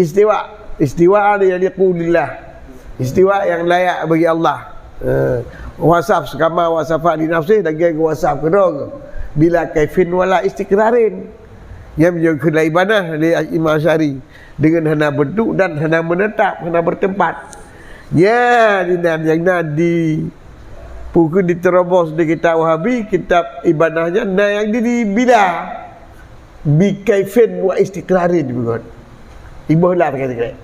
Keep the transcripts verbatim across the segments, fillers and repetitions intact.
Istiwa, istiwa ni yang yaliqu billah. Istiwa yang layak bagi Allah. Eh, wasaf kama wasafa li nafsih, lagèe geuwasaf keunoe. Bila kaifin wala istiqrarin. Nyang meunyoe keu ibanah lé Imam Asy'ari, dengan hana bentuk dan hana menetap, hana bertempat. Ya, di nan nyang na di, pukon diterobos di kitab Wahabi, kitab ibanah nyan na nyang di, di bila. Bi kaifin wa istiqrarin, beugöt. Iboh lah, tekan-tekan.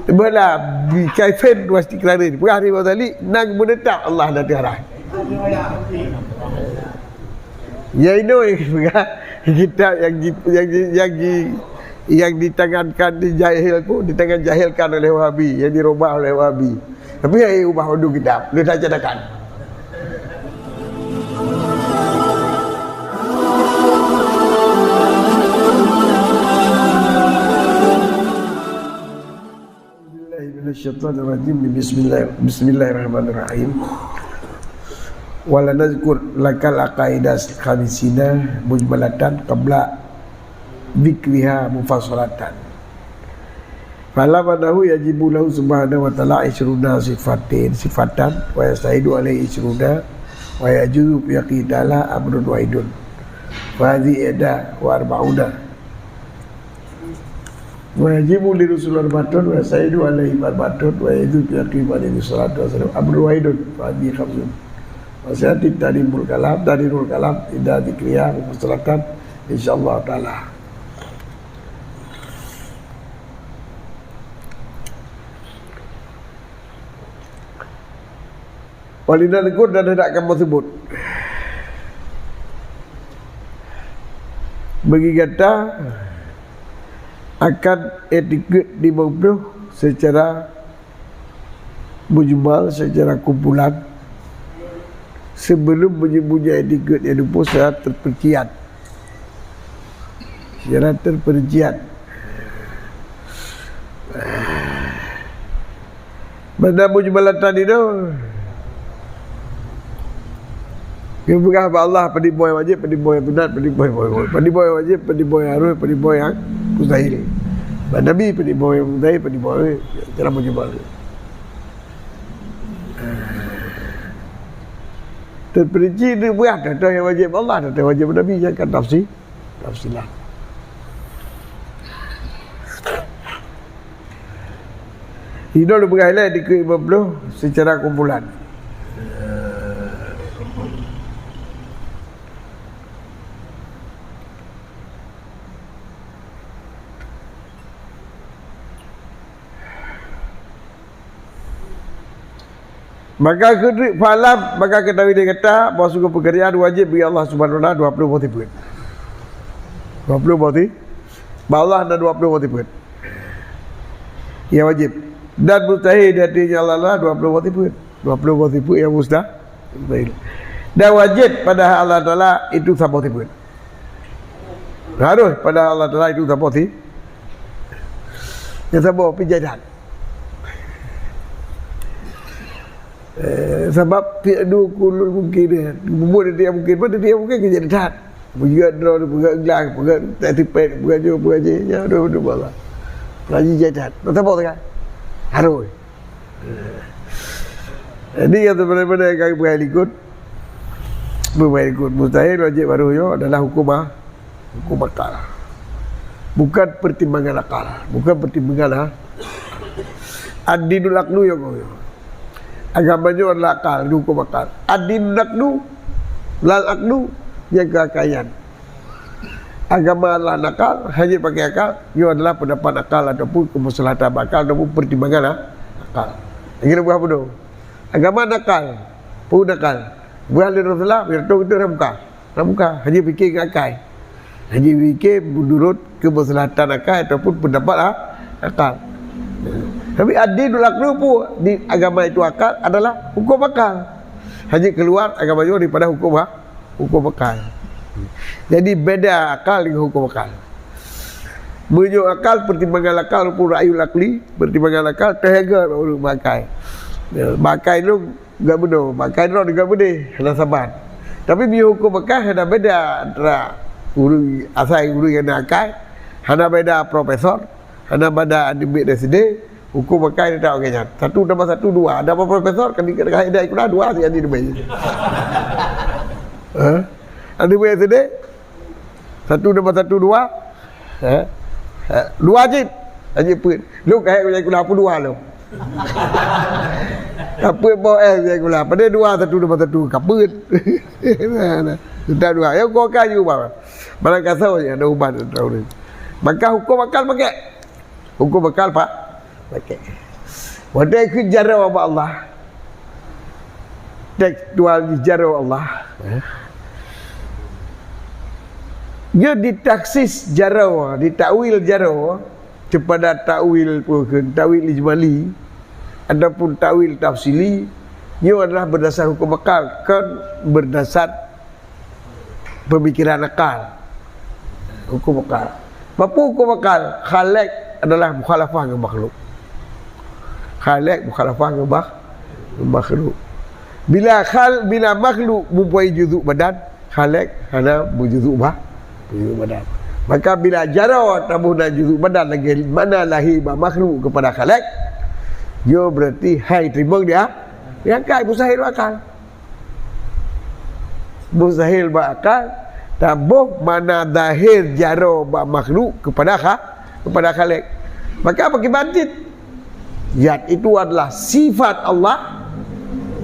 Iboh lah, bi kaifin wa istiqrarin. Peugah di Ghazali, nang menetap Allah dan Tuhan. Ya, inoe peugah kitab yang di, yang di, yang di, yang ditangankan, dijahilku, ditangan jahilkan oleh Wahabi, yang dirubah oleh Wahabi. Tapi hai ubah urdu kitab, lé that catakan. Bismillahirrahmanirrahim. Wa lanadzkur lakal aqaidas khamisina mujmalatan qabla dzikriha mufassalatan. Fa'lam annahu yajibu lahu subhanahu wa ta'ala isyruna sifatin, sifatan, wa yastahidu alaihi isyruna, wa yajuzu fi haqqihi ta'ala amrun wahidun. Fa hadhihi ihda wa arba'una. Wa yajibu li rusul arba'atun, wa yastahidu alaihi arba'atun, wa yajuzu fi haqqihi alaihi salatu wassalam amrun wahidun. Fa hadhihi khamsun. Wa sayati tadimul kalam, tadimul kalam, idza dzikriha mufassalatan, insyaallah ta'ala. Walina tegur dan hendak kamu sebut bagi gata akan etiket lima puluh secara mujmal, secara kumpulan. Sebelum menyebutnya etiket yang lima puluh secara terperincian. Secara terperincian. Banda mujmalatan itu, geupeugah bak Allah, peudimoi wajéb, peudimoi sunat, peudimoi, peudimoi wajéb, peudimoi harôh, peudimoi nyang mustahil. Bak Nabi, peudimoi mustahil, peudimoi secara mujmal. Terperinci dipeugah, teuh nyang wajéb Allah, teuh wajéb Nabi, nyang ka tafsir. Tafsilah. Inoe lôn peugah ilée dikeue lima puluh secara kumpulan. Maka keuneuk fa'lam, maka ketahui dari kata bahwa sungguh peukeureujaan wajéb bagi Allah Subhanahu wa Taala dua puluh boh sifeuet. Dua puluh boh si-, bak Allah na dua puluh boh sifeuet nyang wajéb. Dan mustahil di hati Allah Taala dua puluh boh sifeuet. Dua puluh boh sifeuet nyang musta-, mustahil. Dan wajéb pada Allah Taala itu saboh sifeuet. Harôh pada Allah Taala itu saboh si-, nyang saboh pih jai that. Eh, sabab fi'lu kullul mungkin, eh. Bubuet tiep mungkin, pun tiep mungkin keu jai that. Peugah droe, peugah glah, peugah tak tipet, peugah nyoe, peugah jih, nyan droe, droe bala. Laju jai that. Tasaboh teuka. Harôh. Jadi, nyang sebenarnya ka peugah likot, peugah likot mustahil, wajéb, harôh nyoe adalah hukum ah, hukum akal. Bukan pertimbangan akal. Bukan pertimbangan, ha? Ad-dinul aqlu ya kau. Agama nyoe adalah akal, hukum akal. Ad-dinul aqlu, lal aqlu, nyang keu akal nyan. Agama adalah nakal, hanya pakai akal, nyoe adalah pendapat akal ataupun kemaslahatan akal ataupun pertimbangan, ha? Akal. Lagi buah bodoh. Agama nakal, pun nakal. Buah lé Rasulullah, ya, tu, tu, bukan. Hana buka, hanya fikir ngon akai. Hanya fikir menurut kemaslahatan akai ataupun pendapat a-, akal. Tapi ad-dinul aqlu pun di agama itu akal adalah hukum akal. Hanya keluar agama itu daripada hukum a-, hukum akal. Jadi beda akal dengan hukum akal. Meunyoe akal, pertimbangan akal ataupun ra'yul aqli, pertimbangan akal, teuhege ureuëng makai. Ya, makai tu Gak bunoe, makai droe gak beudeh, hana saban. Tapi meunyoe huköm akai hana beda antara ureuëng asai ureuëng nyang na akai, Hana beda profesor, hana beda aneuk murit S D, huköm akal di atas ureueng nyan. Satu tambah satu, dua. Ada apa profesor, kan di, kan di, dua, si aneuk murit. Ha? Aneuk murit S D, satu tambah satu, dua. Ha? Ha? Dua cit. Aneuk murit. Lôn ka hai, aku dah pun dua lôn. Kapeuet boh eh, dia gula. Pada dua, satu tambah satu, kapeuet. Nah, nah. Sudah dua. Ya, kau kayu, bang. Barang kasar je, ada ubat, ada ubat. Maka huköm akal pakai. Huköm akal, Pak. Pakai. Watèe keu jaroe bak Allah. Tekstual jaroe Allah. Ya. Dia ditaksis jaroe, ditakwil jaroe. Kepada takwil pun kheun, takwil ijmali ataupun takwil tafsili, nyoe adalah berdasar huköm akal, kon berdasar pemikiran akal. Huköm akal. Apa huköm akal? Khalik adalah mukhalafah ngon makhluk. Khalik mukhalafah ngon makh-, ngon makhluk. Bila khal-, bila makhluk mempunyai juzuk badan, Khalik hana beujuzuk ba-, beujuzuk badan. Maka bila jaroe taboh na juzuk badan lagèe makna lahé bak makhluk kepada Khalik, nyoe berarti hai teurimong dia, dia kai mustahil bak akal. Mustahil bak akal, taboh makna zahir jaroe bak makhluk kepada kha-, kepada Khalik. Maka apa kiban cit? Zat itu adalah sifat Allah,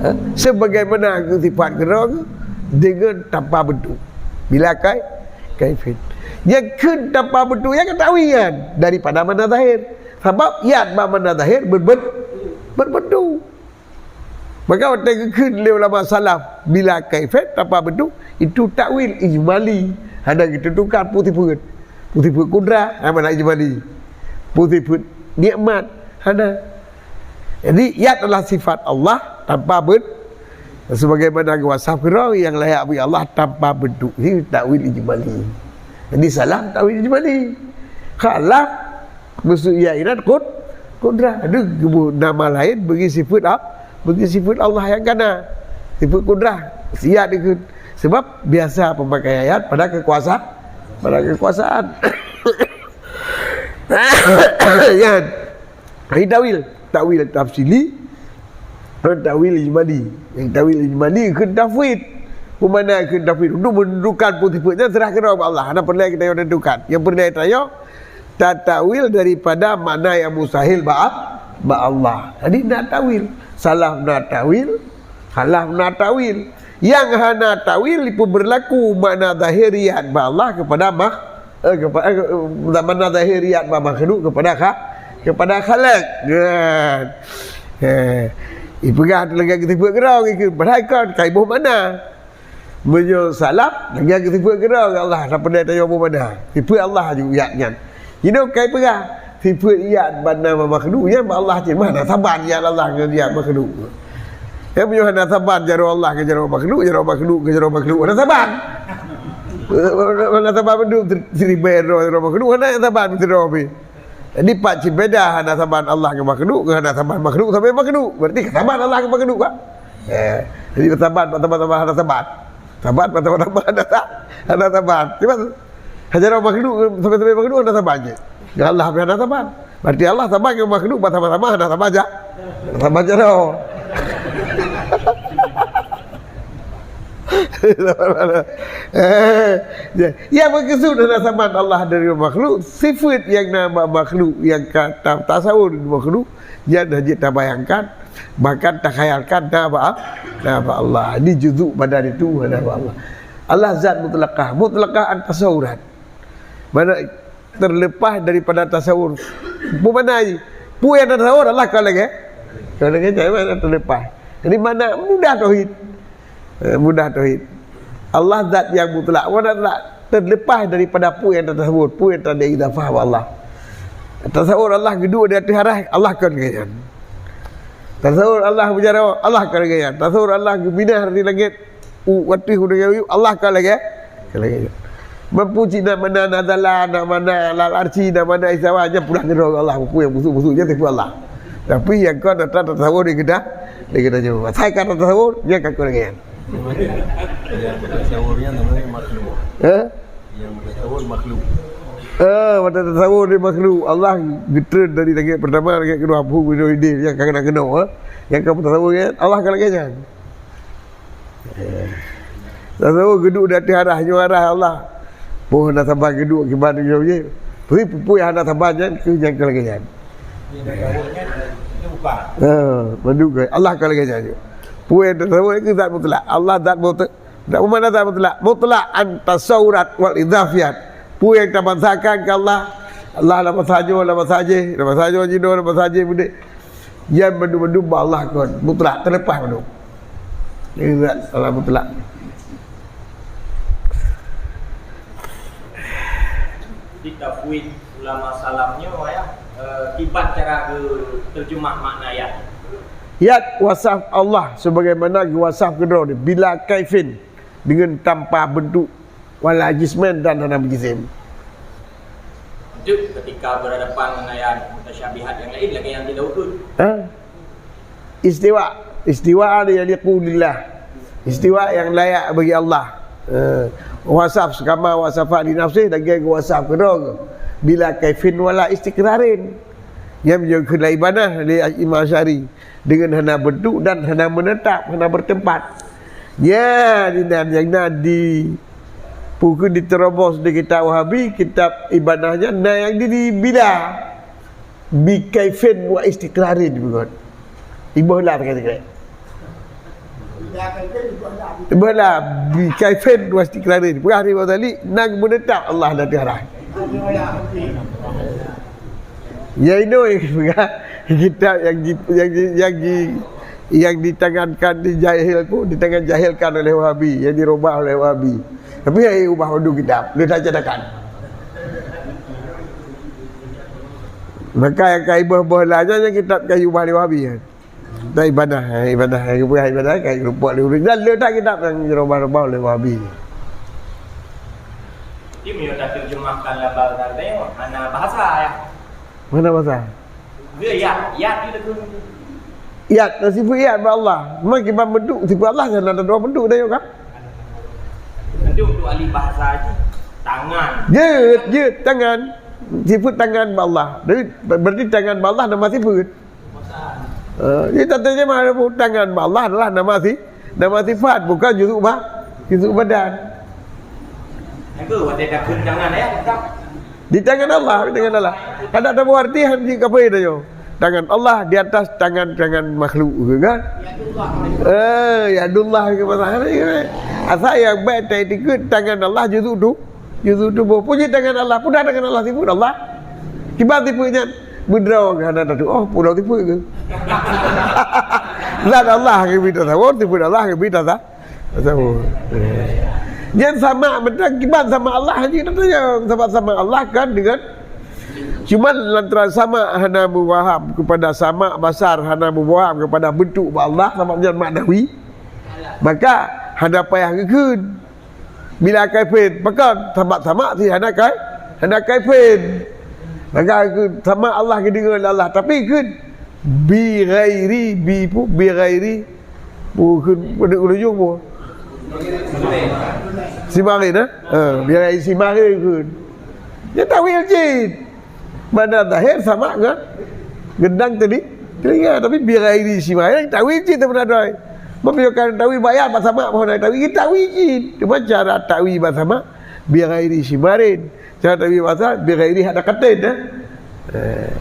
eh, sebagaimana sifat keudroe dengan tanpa bentuk. Bila kai, kaifin. Nyang kheun tanpa bentuk, nyang kata wian daripada makna zahir. Sebab zat bak makna zahir ber-, ber-, berbentuk. Maka watèe geukheun lé ulama salaf bila kaifin tanpa bentuk, itu takwil ijmali. Hana geutentukan peue sifeuet. Peue sifeuet kudrah, hana makna ijmali. Peue sifeuet nikmat, hana. Jadi, zat adalah sifat Allah tanpa ben-, sebagaimana geuwasaf keudroe nyang layak bagi Allah tanpa bentuk. Ini takwil ijmali. Jadi, salah takwil ijmali. Khalaf Maksud ya iran kud-, kudrah. Ada geuboh nama lain bagi sifat a-, bagi sifat Allah nyang ka na. Sifat kudrah. Siat dikheun. Sebab biasa pemakaian ayat pada kekuasa-, pada kekuasaan. Kan? Ini takwil. Takwil tafsili. Takwil ijmali. Nyang takwil ijmali kheun tafwid. Peue makna kheun tafwid? Untuk menentukan peue sifat nyan serah keudroe bak Allah. Hana peureulèe geutanyoe tentukan. Nyang peureulèe tanyoe tatakwil daripada makna nyang mustahil bak, bak Allah. Jadi na takwil. Salah na takwil, khalaf na takwil. Nyang hana takwil ipeubeurlaku makna zahiriat bak Allah kepada makh-, eh, kepa-, eh, makna zahiriat bak makhluk kepada kha-, kepada Khalik. Kan? Eh, ipeugah lagèe geusifeuet keudroe, padahai kon, ka iboh makna. Meunyoe salaf, lagèe geusifeuet keudroe Allah, sampoe tanyoe boh makna. Sifeuet Allah ju zat nyan. Jinoe ka ipeugah, sifeuet zat bak makhluk nyan bak Allah cit. Mana saban zat Allah ngon zat makhluk? Ya, meunyoe hana saban jaroe Allah ngon jaroe makhluk, jaroe makhluk ngon jaroe makhluk, hana saban. Hana saban mandum, siribèe droe jaroe makhluk, hana nyang saban sidroe pih. Jadi, pat cit beda hana saban Allah ngon makhluk, ngon hana saban makhluk sabe makhluk. Berarti saban Allah ngon makhluk, kan? Eh, jadi saban, saban, saban, hana saban. Saban, saban, saban, hana sa-, hana saban. Cuma, jaroe makhluk, sabe-sabe makhluk hana saban cit. Ngon Allah pih hana saban. Berarti Allah saban ngon makhluk, sama-sama hana saban ja. Saban jaroe. Eh, ya, ya, meukeusud hana saban Allah dari makhluk, sifat nyang na bak makhluk nyang ka ta-, tasawur di makhluk, nyan hana jeuet tabayangkan, bahkan takhayalkan na bak, na bak Allah. Ini juzuk badan itu na bak Allah. Allah zat mutlakah, mutlakah an tasawurat. Mana terlepas daripada tasawur. Peue makna jih? Peue nyang tasawur Allah ka lagèe. Ka lagèe nyan, mana terlepas. Jadi makna mudah tauhid. Eh, mudah tauhid. Allah zat nyang mutlak. Mana tak terlepas daripada peue nyang tasawur, peue nyang taidafah bak Allah. Tasawur Allah geuduek di ateueh arah, Allah kon lagèe nyan. Tasawur Allah meujaroe, Allah kon lagèe nyan. Tasawur Allah geuminah di langèt, u ateueh u dayah, Allah ka lagèe, ka lagèe. Mampu cit na mana nazala, na mana alal arsy, na mana istawa, nyan pulang keudroe Allah, peue nyang busuk-busuk nyan tipu Allah. Tapi nyang kon atra tasawur di geudah, di geudah nyoe. Asai ka tasawur, nyan ka kon lagèe nyan. Yang bertasawurnya namanya makhluk. Ha? Yang bertasawur makhluk. Ah, mata tasawuf dari makhluk. Allah geutreun dari langit pertama, langit kedua, phon binoe idéh, nyang ka keunoe, eh. Nyang ka tasawuf, eh, Allah ka lagèe nyan. Eh. Tasawuf geuduek di ateueh arah, nyoe arah Allah. Peue hana saban geuduek kiban nyoe jih. Peue, peue hana saban nyan, keu nyang ka lagèe nyan. Ah, mandum ka. Allah ka lagèe nyan. Peue nyang tasawuf keu zat mutlak. Allah zat mutlak. Dak, peue makna zat mutlak? Mutlak an tasawurat wal idhafiyat. Peue nyang tabansakan keu Allah, Allah lam masa nyoe, lam masa jih, lam masa nyoe jinoe, lam masa jih beudéh. Nyan mandum-mandum bak Allah kon, mutlak, teuleupah mandum. Nyan zat Allah mutlak. Di tafwid ulama salam nyoe, ya, eh, kiban cara geuterjemah makna yad. Yad wasaf Allah sebagaimana geuwasaf keudroe bila kaifin, dengan tanpa bentuk, wala jisman, dan hana beujisim. Itu ketika berhadapan dengan ayat mutasyabihat yang lain lagi yang tidak utuh. Ha? Istiwa. Istiwa ada yaliqu lillah. Istiwa yang layak bagi Allah. Ha. Wasaf kama wasafa li nafsih, lagèe wasaf keudroe. Bila kaifin wala istiqrarin. Nyang meunyoe keu ibanah lé Imam Asy'ari. Dengan hana bentuk dan hana menetap, hana bertempat. Ya, di nan nyang na di, pukon diterobos di kitab Wahabi, kitab ibanah nyan na nyang di, di bila. Bi kaifin wa istiqrarin, bukan. Iboh lah teuka-teuka. Iboh lah bi kaifin wa istiqrarin. Peugah di Ghazali, nang menetap Allah dan Tuhan. Ya, inoe peugah kitab yang di, yang di, yang di, yang ditangankan di jahil pun, ditangan jahilkan oleh Wahabi, yang dirubah oleh Wahabi. Tapi ya ubah udu kitab, dia tak catakan. Maka yang kai boh-boh lah, jangan kitab kayu ubah oleh Wahabi, ya. Dah ibadah, eh, ibadah, eh, ibadah, ibadah, kayu rumput oleh Wahabi. Dan le tak kitab yang dirubah-rubah oleh Wahabi. Dia punya tak terjemahkan labar tadi, hana bahasa, ya. Mana bahasa? Dia ya, ya, dia tu. Yad, sifat yad bak Allah. Memang kiban bentuk sifat Allah kan ada dua bentuk dah, ya kan? Bentuk tu ahli bahasa aja. Tangan. Jeuet, jeuet, tangan. Sifat tangan bak Allah. Jadi, berarti tangan bak Allah nama sifat. Eh, jadi, tak terjemah tangan bak Allah adalah nama si-, nama sifat, bukan juzuk ba-, juzuk badan. Itu, ada takut tangan, ya, tetap. Di tangan Allah, di tangan Allah. Kada ada berarti hanya kafir dah, yo. Tangan Allah di atas tangan-tangan makhluk, kan? Eh, yadullah ke bahasa Arab, kan? Asal yang baik tak ikut tangan Allah juzuk tu. Juzuk tu, puji tangan Allah, pun dah tangan Allah, sifat Allah. Kiban sifat nyan, mudra ke hana tu. Oh, pulau sifat ke? Zat Allah ke bida sawon, sifat Allah ke bida sawon. Sama. Nyan sama, meunan kiban sama Allah haji teuntang sama-sama Allah kan dengan, cuma lantaran sama hana mufaham kepada sama basar, hana mufaham kepada bentuk bak Allah, sabab nyan maknawi. Maka hana payah geukheun. Bila kaifin, pakon? Sabab sama si hana kai-, hana kaifin. Maka sama Allah geudeungoe lé Allah, tapi kheun bi ghairi, bi pu-, bi ghairi Bukan pada ujung pun. Simarin, eh? Ha, biar simarin pun. Dia takwil cit. Mana zahir sama kan? Gendang tadi. Telinga, tapi biar ini simarin, takwil cit tebenar doi. Membiarkan takwil bayar, sama pun takwil, takwil cit. Cuma cara takwil sama, biar ini simarin. Cara takwil bahasa, bighairi hada katin, eh. Eh.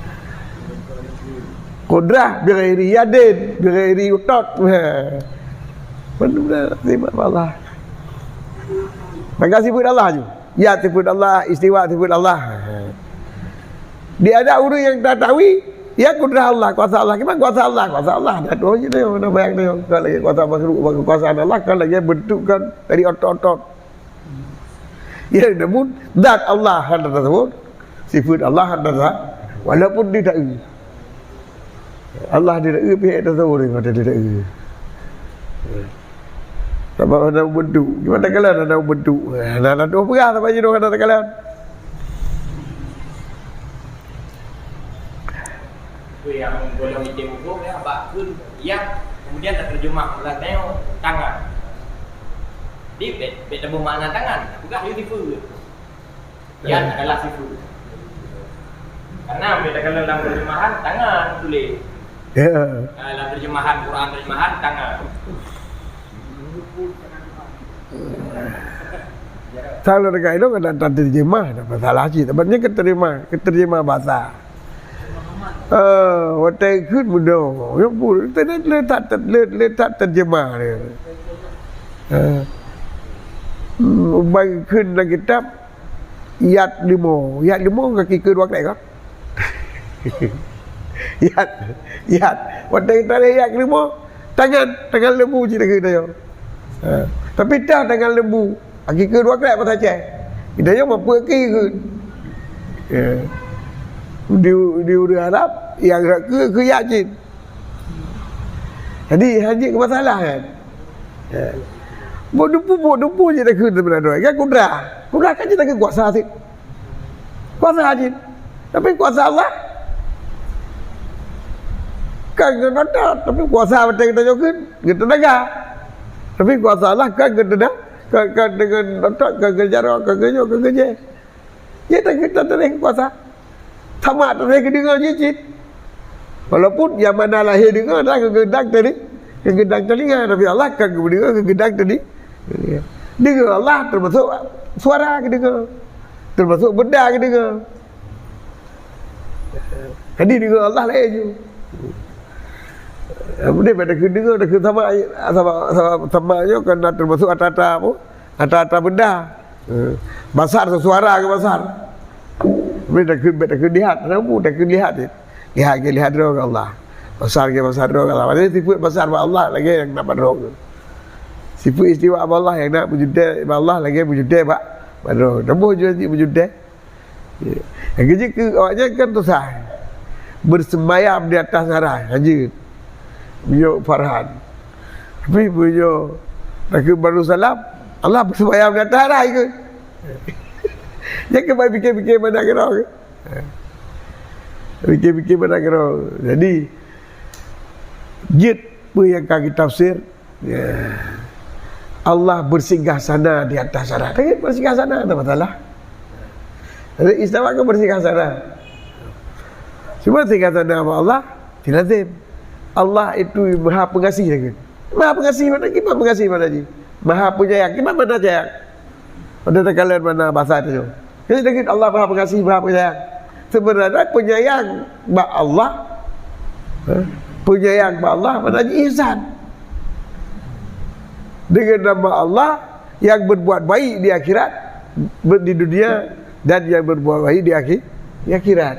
Qudrah, bighairi yadin, bighairi utot. Eh. Benar-benar terima Allah. Maka sifat Allah je. Ya, sifat Allah, istiwa, sifat Allah. Di ada ureuëng yang tak tahu, ya, kudrah Allah, kuasa Allah. Gimana kuasa Allah? Kuasa Allah. Dah tahu je dia, mana bayang dia. Kalau lagi kuasa makhluk, kekuasaan Allah, kalau lagi bentukkan dari otot-otot. Ya, namun zat Allah hana tasawur, sifat Allah hana tasawur, walaupun dia tak eu. Allah dia tak eu, pihak tasawur dia kata dia tak eu. Sabab hana bentuk. Gimana kalau hana bentuk? Hana, hana tu peugah sampai je hana takalan. Tu yang golong item hukum ya, bak kun, yang kemudian terjemah ulang tangan. Di bet, bet temu makna tangan. Peugah you tipu. Yad adalah sifat. Karena bila kalau dalam terjemahan, tangan tulis. Ya. Ah, dalam terjemahan Quran, terjemahan tangan. Kalau dekat itu kan tak terjemah, tak masalah cit. Sebabnya keterjemah, keterjemah bahasa. Ah, watèe kheun mudo. Ya pun, le tak, le, le tak terjemah dia. Ah. Hmm, bagi kheun dalam kitab, yad limo. Yad limo kaki keu dua krek kah? Yad, yad. Watèe kita ada yad limo, tangan, tangan lembu cit keu dia. Ha. Tapi tah tangan lembu, kaki keu dua krek mata cai. Kita yang mampu kaki keu. Ya. Di, di ureueng Arab, yang gerak keu, keu yad cit. Jadi, hanya ke masalah kan? Ya. Buat dupu, buat dupu je dah kena sebenarnya. Kan kudrah. Kudrah kan je dah kuasa sih. Kuasa je. Tapi kuasa Allah kan ngon otot, tapi kuasa betul kita jawab kan ngon tenaga. Tapi kuasa Allah kan ngon tenaga, kan, kan dengan otot, kan ngon jaroe, kan ngon nyoe, kan ngon jih. Jadi kita terus kuasa. Sama terus kedengar je cit. Walaupun yang mana lahir dengar adalah keugeudang tadi, keugeudang telinga, tapi Allah kan mendengar keugeudang tadi. Dengar Allah termasuk suara kedengar. Termasuk benda kedengar. Jadi dengar Allah lain je. Apa dia pada kedengar, dah sama, sama, sama, sama je kan dah termasuk ata-ata apa? Ata-ata benda. Eh, basar, suara ke basar. Tapi tak keu, tak keu lihat, kenapa tak keu lihat je? Lihat ke lihat droe Allah. Basar ke basar droe Allah. Maksudnya sifat basar bak Allah lagi yang nak bak droe. Sifat istiwa bak Allah yang nak mujudai bak Allah lagi mujudai bak, bak droe. Napa je nanti mujudai? Ya. Yang kerja ke awaknya kan tu sah. Bersemayam di atas sarai, hanya. Beliau Farhan. Tapi beliau tak keu baru salam, Allah bersemayam di atas sarai ke? Jangan kembali fikir-fikir mana kira ke? Fikir-fikir mana kira. Jadi, jeuet peue nyang ka geutafsir, ya, Allah bersinggah sana di atas sarai. Tapi bersinggah sana, ada masalah. Jadi, istiwa kan bersinggah sana. Cuma singgah sana sama Allah, tidak lazim. Allah itu maha pengasih lagi. Maha pengasih mana lagi? Maha pengasih mana lagi? Maha penyayang. Gimana mana sayang? Pada tekalan mana bahasa tu? Jadi dengan Allah Maha Pengasih, Maha Penyayang. Sebenarnya penyayang bak Allah, eh, penyayang bak Allah mana ji ihsan. Dengan nama Allah yang berbuat baik di akhirat, ber-, di dunia, dan yang berbuat baik di akhir, di akhirat.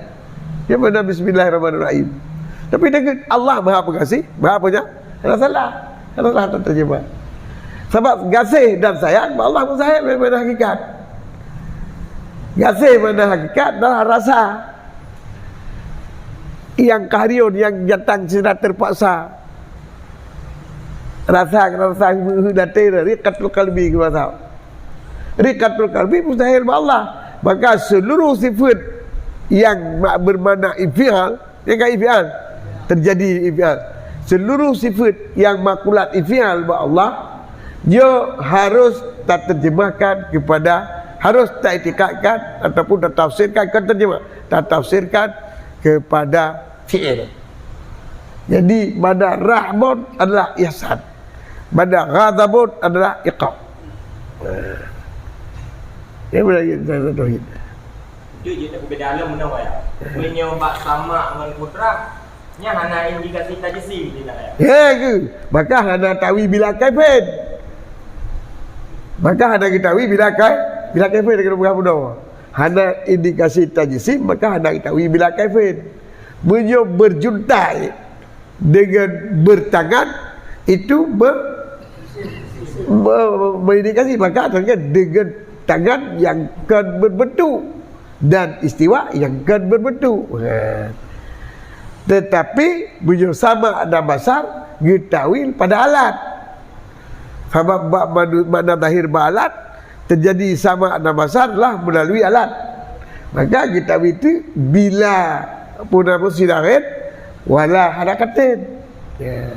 Yang mana Bismillahirrahmanirrahim. Tapi dengan Allah Maha Pengasih, Maha Penyayang, ada salah. Ada salah terjemah. Sebab gasih dan sayang bak Allah mustahil bak mana hakikat. Gasih mana hakikat adalah rasa yang kahariyun yang datang secara terpaksa. Rasa, rasa datang dari riqatul qalbi ke bahasa. Riqatul qalbi mustahil bak Allah. Maka seluruh sifat yang ma-, bermakna infial, yang ka infial, terjadi infial. Seluruh sifat yang makulat infial bak Allah, dia harus taterjemahkan kepada, harus taiktikadkan ataupun tatafsirkan, bukan terjemah, tatafsirkan kepada fi'il. Jadi, mana rahmun adalah ihsan. Mana ghadabun adalah iqab. Ya, boleh kita tauhid. Itu je tak berbeda alam menang ya. Punya bak sama dengan kudrah, nya hana indikasi tajsim di dalam. Ya ke? Maka hana ta'wil bila kaifin. Maka hana ta'wil bila kai-, bila kaifin kena bukan bunoe. Hana indikasi tajsim, maka hana ta'wil bila kaifin. Meunyoe berjuntai dengan bertangan, itu me-, me-, meindikasi, maka dengan, dengan tangan yang kan berbentuk dan istiwa yang kan berbentuk. Ha. Tetapi, meunyoe sama dan basar, geutawil pada alat. Sabab bak manu-, makna zahir bak alat, terjadi sama dan basar lah melalui alat. Maka geutawil itu bila pun apa silahin, wala harakatin. Ya.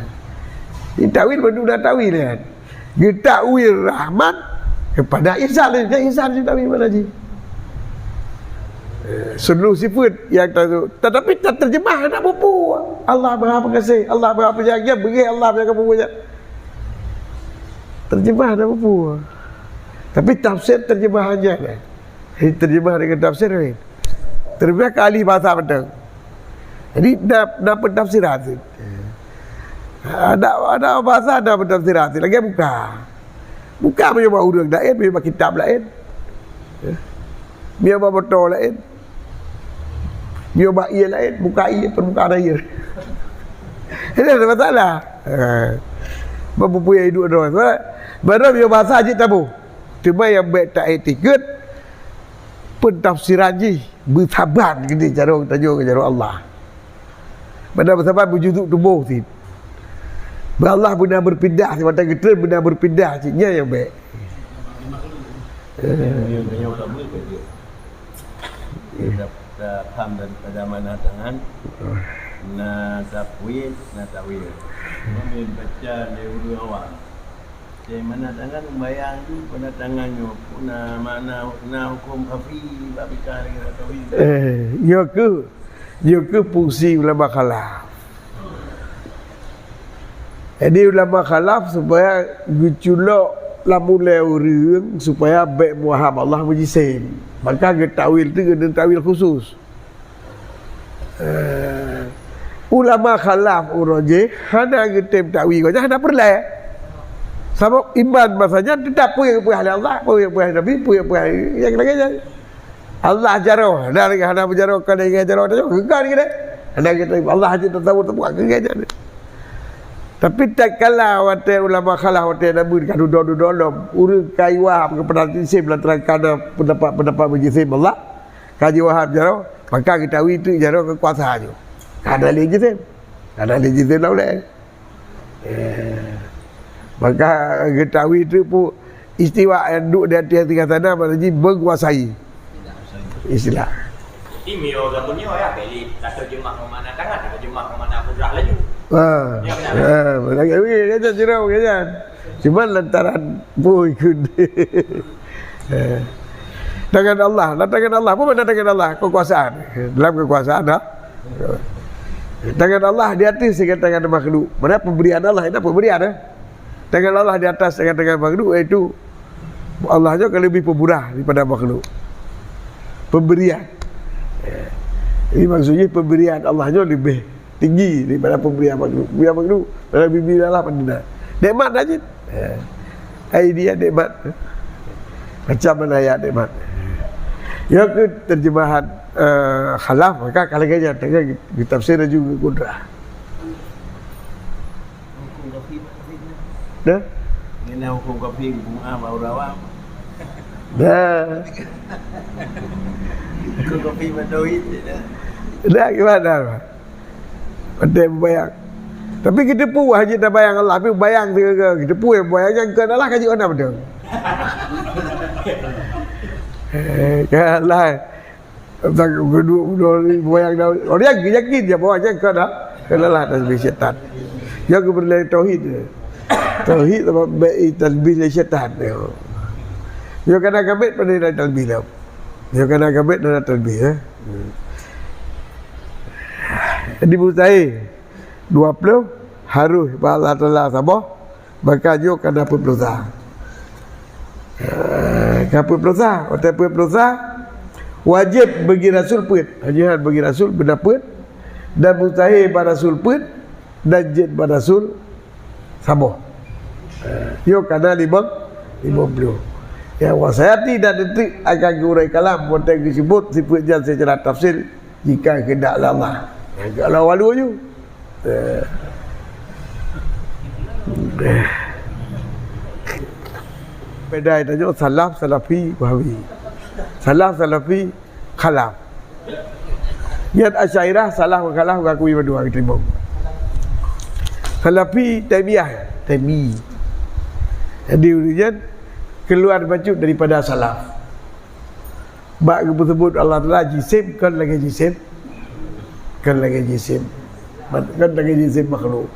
Ini ta'wil baru dah ta'wil kan. Geuta'wil rahmat kepada ihsan. Kan ihsan geuta'wil mana ji? Seluruh sifat yang ta-, tetapi ta-, terjemah hana peue-peue. Allah Maha Pengasih, Allah Maha Penyayang, beungéh Allah meunyoe kamoe buet. Terjemah hana peue-peue. Tapi tafsir terjemahannya ada. Jadi terjemah dengan tafsir lain. Terjemah ke ahli bahasa betul. Jadi na, na pentafsiran tu. Ada, ada bahasa ada pentafsiran tu. Lagi buka. Buka meunyoe bak ureueng laén, meunyoe bak kitab laén. Meunyoe bak moto laén. Meunyoe bak ie laén, buka ie, permukaan air. Ini ada masalah. Ha. Bak buku yang hidup doang. Sebab, sebab meunyoe bahasa jih tabu. Cuma yang baik tak etikot, pentafsiran jih beusaban geude jaroe tanyoe keu jaroe Allah. Banda beusaban beujuduk tuboh cit. Beu Allah beuna beupindah, mata geutrön beuna beupindah cit. Nyan nyang bék. Eh. Kita, kita paham daripada mana tangan, na takwil, na takwil. Kami baca dari ureueng awam. Di mana tangan bayang tu, pada tangan nyoe pun na, mana, na hukum kafir, bak bika dengan tauhid. Eh, nyoe keuh, nyoe keuh fungsi ulama khalaf. Jadi ulama khalaf supaya geuculok lam ulée ureueng supaya bék muham Allah meujisim. Maka geutawil tu geutawil khusus. Eh, ulama khalaf ureueng jih hana geutem takwil gobnyan hana peureulée. Sabab iman masa nyan teutap peue nyang geupeugah lé Allah, peue nyang geupeugah lé Nabi, peue nyang geupeugah nyang lagée nyan. Allah jaroe, hana lagée hana meujaroe, kon lagée jaroe tanyoe, geugan geude. Hana geutem Allah jeuet teutabur teubuka geugan nyan. Tapi tatkala watée ulama khalaf watée Nabi ka dudoe-dudoe lom, ureueng ka iwaham keupada jisim lantaran ka na pendapat-pendapat meujisim Allah, ka jiwaham jaroe, maka geutawi teuk jaroe keukuasaan nyoe. Ka na lé jisim. Ka na lé jisim lam ulée. Eh. Maka geutawi teuk pu istiwa nyang duek di ateueh singgah sana, makna jih menguasai. Istilah. Tapi meunyoe ureueng meunyoe ya, beli ka terjemah ngon makna tangan, ka terjemah ngon makna kudrah laju. Ha. Ya, benar. Ha, lagée, lagée, lagée, lagée. Cuma lantaran boy kun. Eh. Tangan Allah, lah tangan Allah. Apa makna tangan Allah? Kekuasaan. Dalam kekuasaan, ha? Tangan Allah di atas dengan tangan makhluk. Mana pemberian Allah, itu pemberian, eh? Tangan Allah di atas dengan tangan makhluk, iaitu Allah nyoe ka lebih pemurah daripada makhluk. Pemberian. Eh. Jadi maksudnya pemberian Allah nyoe lebih tinggi daripada pemberian makhluk. Pemberian makhluk, dalam bibi Allah pandai. Nikmat dah jin. Eh. Ai dia nikmat. Macam mana ayat nikmat. Ya ke terjemahan, eh, khalaf, maka kalau gaya tengah ditafsir laju ke kudrah. Hukum kafir, kafir. Dah? Ini hukum kafir, hukum am, baru awam. Dah. Hukum kafir, tauhid, dah. Dah, gimana, Pak? Pandai membayang. Tapi kita pun hanya dah bayang Allah, tapi bayang segala-gala. Kita pun yang bayang yang ke Allah kan juga betul. Eh, kan Allah. Tak kedua, kedua ni bayang dah. Orang yang yakin dia bawa yang ke dah. Kan Allah tasbih syaitan. Yang ke berlari tauhid dia. Tauhid sama baik tasbih dari syaitan dia. Dia kena gamit pada dari tasbih dah. Dia kena gamit dari tasbih, eh. Jadi mustahil. Dua puluh harus bak Allah Taala saboh, maka nyoe ka na peuet ploh sa. Eh, ka peuet ploh sa, watée peuet ploh sa, wajéb bagi rasul peuet. Hanya bagi rasul beuna peuet, dan mustahil bak rasul peuet, dan jeuet bak rasul saboh. Eh, nyoe ka na limong, limong ploh. Ya, wa sayati dan nanti akan geuurai kalam, watée geusebut sifeuet nyan secara tafsil, jika kehendak Allah. Nyang keu Allah walu aju. Eh. Beda tanyoe salaf, salafi, wahabi. Salaf, salafi, khalaf. Nyan Asy'ariyah, salaf ngon khalaf geuakui bandua geuteurimong. Salafi, Taimiyah, Taimi. Jadi ureueng nyan keluar bacut daripada salaf. Bak geupeuseubut Allah Taala jisim kon lagée jisim, kon lagée jisim, kon lagée jisim makhluk.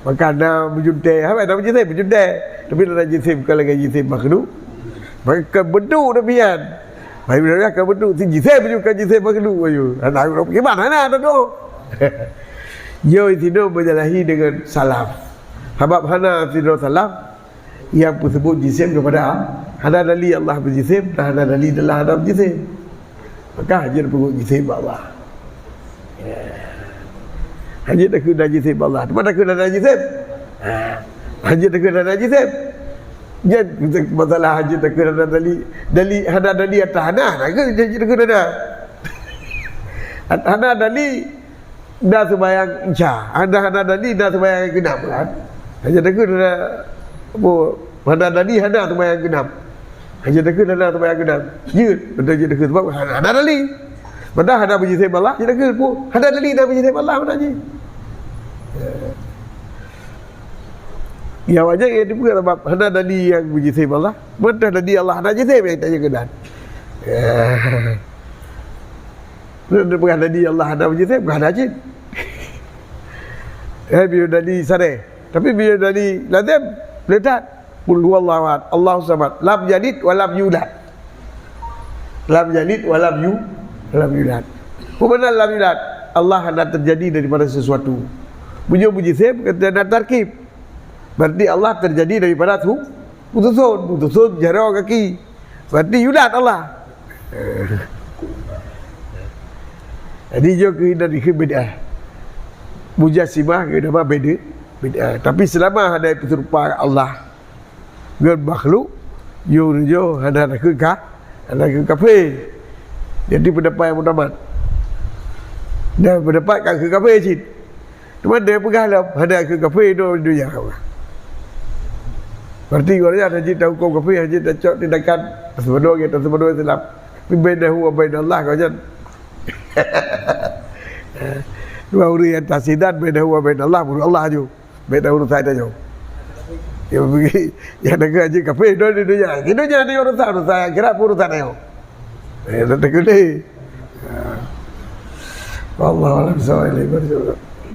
Maka na meujunte, haba na meujunte, meujunte. Tapi na jisim kon lagée jisim makhluk. Maka kon bentuk demikian. Hai, bila ka beutôi, si jisim juga jisim makhluk ayu. Hana, kiban hana ada tu. Yo, itu menyalahi dengan salaf. Sabab hana sidroe salaf nyang peuseubut jisim kepada Allah. Hana dali Allah beujisim, dan hana dali Allah hana beujisim. Maka hana peugot jisim bak Allah. Ya. Hana takheun hana jisim bak Allah. Teuma takheun hana jisim. Ha. Hana takheun hana jisim. Nyan masalah hana takheun hana dali. Dali, hana dali atas hana. Hana takheun hana. Hana dali na seumayang Isya. Hana, hana dali na seumayang nyang keunam kan. Hana takheun hana, apa, hana dali hana seumayang keunam. Hana takheun hana seumayang keunam. Jeuet, beutôi jeuet takheun sebab hana, hana dali. Padahai hana beujisim bak Allah, jeuet takheun pun. Hana dali na beujisim bak Allah, mana jih. Ya, wajar ya, itu bukan sebab hana dali nyang beujisim bak Allah. Beutôi dali Allah hana jisim nyang tanya keunan. Ya. Bukan dali Allah hana beujisim, bukan hana jih. Eh, bila dali saré. Tapi bila dali lazim, boleh that. Qul huwallahu ahad, Allahu samad, lam yalid wa lam yulad. Lam yalid wa lam yu-, lam yulad. Peue makna lam yulad? Allah hana terjadi daripada sesuatu. Meunyoe beujisim, kata na tarkib. Berarti Allah terjadi daripada su-, beususun, beususun jaroe gaki. Berarti yulad Allah. Jadi, jeuet keu hindari keu bid'ah. Mujassimah keu nama beda, bid'ah. Tapi selama ada peuserupa Allah ngon makhluk, yo, yo, hana takheun ka, hana takheun kafé. Jadi, pendapat yang mutamat. Dan pendapat ka keu kafé cit. Teuma dia peugah lom, hana keu kafé di dunia. Berarti orang yang hajat tahukum kafé, hajat tacok tindakan tersebut, gitu, tersebut Islam. Tapi bainahu wa bainallah kau jan. Dua orang yang tak sidan, bainahu wa bainallah, menurut Allah je. Baik dah urusan dah jauh. Dia pergi, yang negara je kafé, di dunia. Di dunia ada urusan, urusan akhirat pun urusan dia. Eh, tak kena. Wallahu a'lam bishawab.